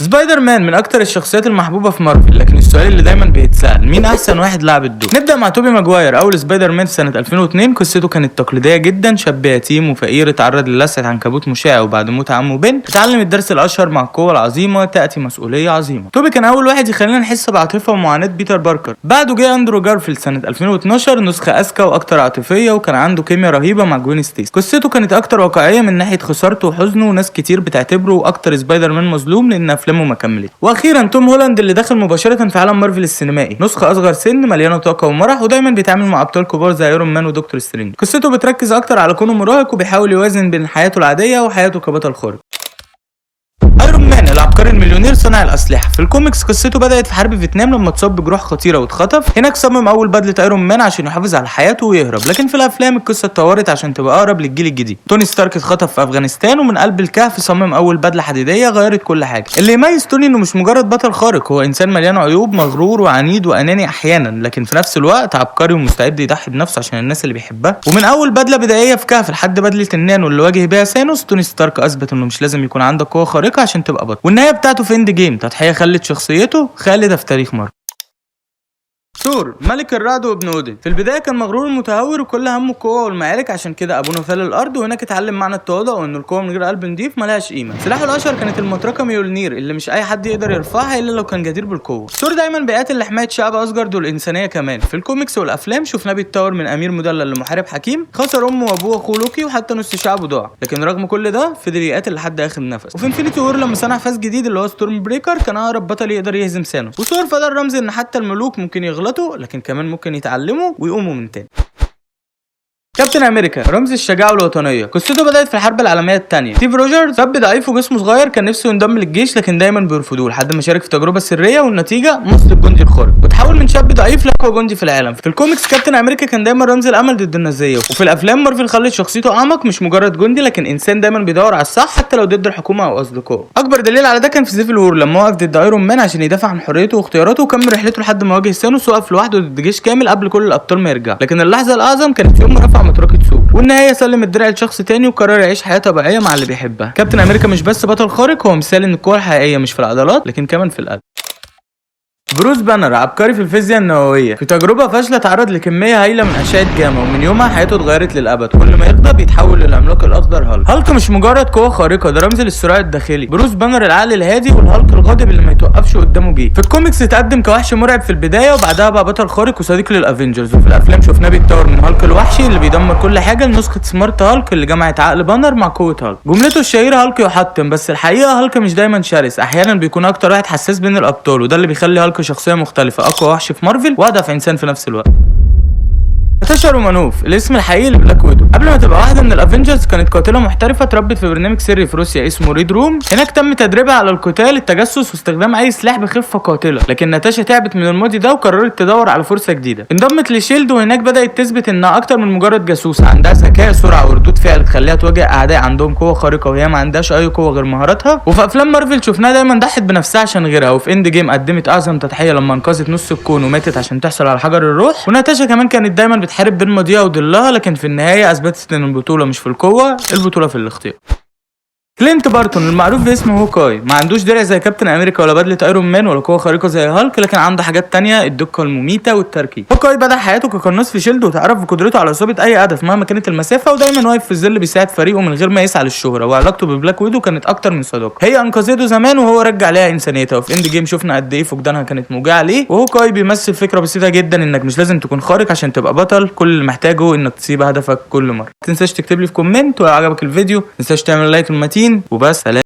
سبايدر مان من اكتر الشخصيات المحبوبة في مارفل، لكن السؤال اللي دايما بيتسال: مين احسن واحد لعب الدور؟ نبدا مع توبي ماجواير، اول سبايدر مان في سنة 2002. قصته كانت تقليدية جدا، شاب يتيم وفقير اتعرض للسعة عنكبوت مشع، وبعد موت عمه بن اتعلم الدرس الاشهر: مع القوة العظيمة تاتي مسؤولية عظيمه. توبي كان اول واحد يخلينا نحس بعاطفه ومعاناة بيتر باركر. بعده جه اندرو جارفيلد سنة 2012، نسخه اذكى واكتر عاطفيه، وكان عنده كيمياء رهيبة مع جوين ستيسي. قصته كانت اكتر واقعية من ناحية خسارته وحزنه، وناس كتير بتعتبره اكتر سبايدر مان مظلوم لان افلامه ما كملت. واخيرا توم هولاند اللي دخل مباشرة في عالم مارفل السينمائي، نسخه اصغر سن مليانة طاقة ومرح، ودايما بيتعامل مع ابطال كبار زي ايرون مان ودكتور سترينج. قصته بتركز اكتر على كونه مراهق وبيحاول يوازن بين حياته العادية وحياته كبطل خارق. ايرون مان، العبقري المليونير صانع الاسلحه. في الكوميكس قصته بدات في حرب فيتنام لما اتصاب بجروح خطيرة واتخطف. هناك صمم اول بدله ايرون مان عشان يحافظ على حياته ويهرب. لكن في الافلام القصة اتطورت عشان تبقى اقرب للجيل الجديد. توني ستارك اتخطف في افغانستان، ومن قلب الكهف صمم اول بدله حديديه غيرت كل حاجه. اللي يميز توني انه مش مجرد بطل خارق، هو انسان مليان عيوب، مغرور وعنيد واناني احيانا، لكن في نفس الوقت عبقري ومستعد يضحي بنفسه عشان الناس اللي بيحبها. ومن اول بدله بدائية في كهف لحد بدله النانو اللي واجه بيها ثانوس، توني ستارك اثبت انه مش لازم يكون عندك قوة خارقة عشان تبقى بطل. والنهاية بتاعته في Endgame تضحية خلت شخصيته خالدة في تاريخ مارفل. ثور، ملك الرعد وابن اودن. في البداية كان مغرور ومتهور وكل همه القوة والمعارك، عشان كده ابوه نفاه للارض، وهناك اتعلم معنى التواضع وان القوة من غير قلب نضيف ملهاش قيمه. سلاحه الاشهر كانت المطرقة ميولنير اللي مش اي حد يقدر يرفعها الا لو كان جدير بالقوه. ثور دايما بيقاتل لحماية شعب اسجارد والانسانية كمان. في الكوميكس والافلام شفناه بيتطور من امير مدلل لمحارب حكيم، خسر امه وابوه واخوه لوكي وحتى نص شعبه ضاع، لكن رغم كل ده فضل يقاتل لحد اخر نفس. وفي Infinity War لما صنع فاس جديد اللي هو Stormbreaker كان اقرب بطل يقدر يهزم ثانوس. وثور فضل رمز ان حتى الملوك ممكن يغلطوا، لكن كمان ممكن يتعلموا ويقوموا من تاني. كابتن امريكا، رمز الشجاعة والوطنيه. قصته بدات في الحرب العالمية الثانية. ستيف روجرز، شاب ضعيف وجسمه صغير، كان نفسه ينضم للجيش لكن دايما بيرفضوه، لحد ما شارك في تجربه سرية والنتيجة مصل الجندي الخارق، وتحول من شاب ضعيف لاقوى جندي في العالم. في الكوميكس كابتن امريكا كان دايما رمز الامل ضد النازيه، وفي الافلام مارفل خلت شخصيته اعمق، مش مجرد جندي لكن انسان دايما بيدور على الصح حتى لو ضد الحكومة او اصدقائه. اكبر دليل على ده كان في Civil War لما وقف ضد ايرون مان عشان يدافع عن حريته واختياراته، وكمل رحلته لحد ما واجه ثانوس وقف لوحده ضد جيش كامل قبل كل الابطال ما يرجع. لكن اللحظة الاعظم كانت يوم ما رفع مطرقه ثور، والنهاية سلم الدرع لشخص تاني وقرر يعيش حياة طبيعية مع اللي بيحبها. كابتن امريكا مش بس بطل خارق، هو مثال ان القوة الحقيقية مش في العضلات لكن كمان في القلب. بروس بانر، عبقري في الفيزياء النووية. في تجربة فاشلة تعرض لكمية هائلة من أشعة جاما، ومن يومها حياته اتغيرت للأبد. كل ما يغضب يتحول للعملاق الأخضر هالك. هالك مش مجرد قوة خارقة، ده رمز للصراع الداخلي. بروس بانر العقل الهادي، والهالك الغاضب اللي ما يتوقفش قدامه جيش. في الكوميكس اتقدم كوحش مرعب في البداية، وبعدها بقى بطل خارق وصديق لل Avengers. وفي الأفلام شفناه بيتطور من هالك الوحشي اللي بيدمر كل حاجة لنسخة Smart Hulk اللي جمعت عقل بانر مع قوة هالك. جملته الشهيرة هالك يحطم، بس الحقيقة هالك مش دايما شرس، أحيانا بيكون أكتر واحد حساس بين الأبطال، وده اللي بيخلي هالك شخصية مختلفة، أقوى وحش في مارفل وأضعف إنسان في نفس الوقت. ناتاشا رومانوف، الاسم الحقيقي لبلاك ويدو. قبل ما تبقى واحدة من ال Avengers كانت قاتله محترفه اتربت في برنامج سري في روسيا اسمه Red Room. هناك تم تدريبها على القتال، التجسس، واستخدام اي سلاح بخفة قاتله. لكن ناتاشا تعبت من الماضي ده وقررت تدور على فرصة جديده. انضمت ل SHIELD، وهناك بدات تثبت انها اكتر من مجرد جاسوسه، عندها ذكاء، سرعه، وردود فعل تخليها تواجه اعداء عندهم قوة خارقة وهي ما عندهاش اي قوة غير مهاراتها. وفي افلام مارفل شفناها دايما ضحت بنفسها عشان غيرها، وفي Endgame قدمت اعظم تضحية لما انقذت نص الكون وماتت عشان تحصل على حجر الروح. وناتاشا كمان كانت دايما بتحارب بين ماضيها وضلها، لكن في النهاية اثبتت ان البطولة مش في القوه، البطولة في الاختيار. كلينت بارتون، المعروف باسم هوكاي، ما عندوش درع زي كابتن امريكا ولا بدله ايرون مان ولا قوة خارقة زي هالك، لكن عنده حاجات تانية: الدقة المميته والتركيز. هوكاي بدا حياته كقناص في SHIELD، وتعرف بقدرته على اصابه اي هدف مهما كانت المسافه، ودايما واقف في الظل بيساعد فريقه من غير ما يسعى للشهره. وعلاقته ببلاك ويدو كانت اكتر من صداقه، هي انقذته زمان وهو رجع لها انسانيتها. وفي Endgame شفنا قد ايه فقدانها كانت موجعة ليه. وهوكاي بيمثل فكرة بسيطة جدا: انك مش لازم تكون خارق عشان تبقى بطل، كل اللي محتاجه انك تصيب هدفك كل مره. ما تنساش تكتب لي في comment، ولو عجبك الفيديو ما تنساش تعمل like المتين. وبس، سلام.